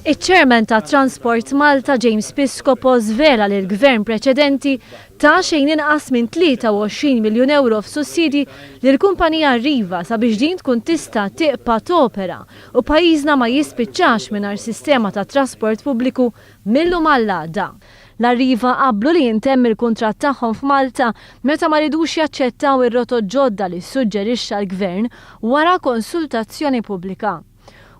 Iċ-Chairman ta' Transport Malta James Piscopo żvela li l-Gvern preċedenti ta xejn inqas minn 23 miljun ewro f'sussidji lill-kumpanija Arriva sabiex din tkun tista' tiqpa' topera u pajjiżna ma jispiċċax mingħajr sistema ta' trasport pubbliku mil-lum għall-għada. L-Arriva qablu li jintemm il-kuntratt tagħhom f'Malta meta ma ridux jaċċettaw ir-rotot ġodda li ssuġġerixxa l-Gvern wara konsultazzjoni pubblika.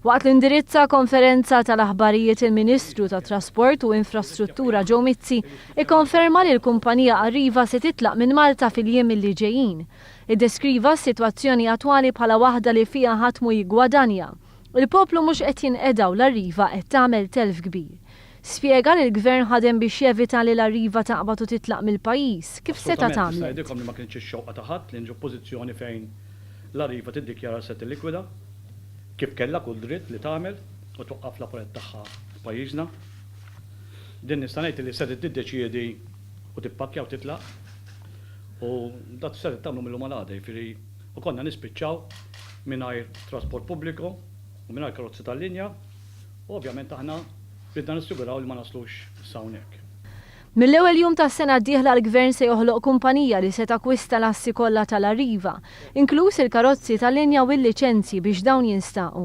Waqt li indirizza konferenza tal-aħbarijiet il-Ministru tat-Trasport u Infrastruttura Joe Mizzi ikkonferma li l-kumpanija Arriva se titlaq minn Malta fil-jiem li ġejjin. Iddeskriva s-sitwazzjoni attwali bħala waħda li fiha ħadd mhu jiggwadanja. Il-poplu mhux qed jinqeda u l-Arriva qed tagħmel telf kbir. Spjega li l-Gvern ħadem biex jevita li l-Arriva taqbad u titlaq mill-pajjiż, kif setgħet Assolutament nista' għamlet. ngħidilkom li ma kinitx ix-xewqa ta' ħadd li nġu f'pożizzjoni fejn l-Arriva tiddikjara li se tillikwida, kif kellha kull dritt li tagħmel u twaqqaf l-apparat tagħha f'pajjiżna. Din nista' ngħid li setgħet tiddeċiedi u tippakkja u titlaq u dak setgħet tagħmlu mil-lum għal għada, jiġifieri u konna nispiċċaw mingħajr trasport pubbliku u mingħajr karozzi tal-linja. U ovvjament aħna ridna nassiguraw li ma naslux s'hawnhekk. Mill-ewwel jum tas-sena d-dieħla l-Gvern se joħloq kumpanija li se takkwista l-assi kollha tal-Arriva, inkluż il-karozzi tal-linja u l-liċenzji biex dawn jinstaqu.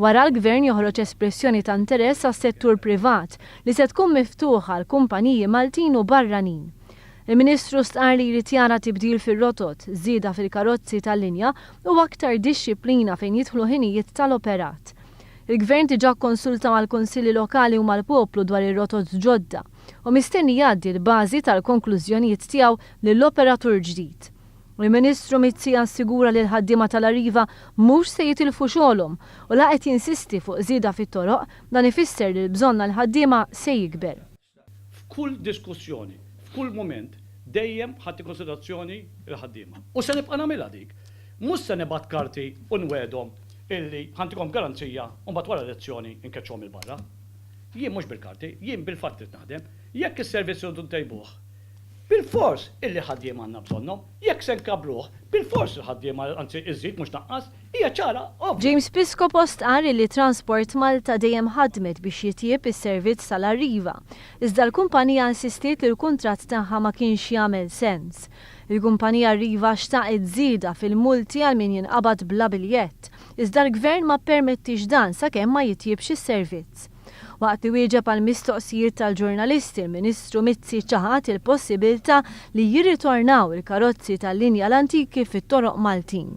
Wara l-Gvern joħroġ espressjoni ta' interess għas-settur privat li se tkun miftuħa għal kumpaniji Maltin u barranin. Il-Ministru stqarr li jrid jara tibdil fir-rotot, żieda fil-karozzi tal-linja u aktar dixxiplina fejn jidħlu ħinijiet tal-operat. Il-Gvern diġà kkonsulta mal-Kunsilli Lokali u mal-poplu dwar ir-rotot ġodda u mistenni jgħaddi l-bażi tal-konklużjonijiet tiegħu lill-operatur ġdid. Il-Ministru Mizzi assigura li l-ħaddiema tal-Arriva mhux se jitilfu xogħolhom u la qed jinsisti fuq żieda fit-toroq, dan ifisser li l-bżonn għall-ħaddiema se jikber. F'kull diskussjoni, f'kull mument, dejjem ħadt in konsiderazzjoni l-ħaddiema. U se nibqa' nagħmilha dik. Mhux se nibgħat karti u nwegħdhom illi ħa ntikom garanzija u mbagħad wara l-elezzjoni nkeċċuhom 'il barra. Jien mhux bil-karti, jien bil-fatti rrid naħdem. Jekk is-servizz irridu ntejbuh, bilfors illi l-ħaddiema għandna bżonnhom. Jekk se nkabbruh, bilfors il-ħaddiema, anzi iżżid mhux tnaqqas. Hija ċara, ovvja. James Piscopo stqarr illi Transport Malta dejjem ħadmet biex jitjieb is-servizz tal-Arriva, iżda l-kumpanija insistiet li l-kuntratt tagħha ma kienx jagħmel sens. Il-kumpanija Arriva xtaqet żieda fil-multi għal min jinqabad bla biljett, iżda l-Gvern ma ppermettiex dan sakemm ma jitjiebx is-servizz. Waqt li wieġeb għal mistoqsijiet tal-ġurnalisti l-Ministru Mizzi ċaħad il-possibilità li jirritornaw il-karozzi tal-linja l-antiki fit-toroq Maltin.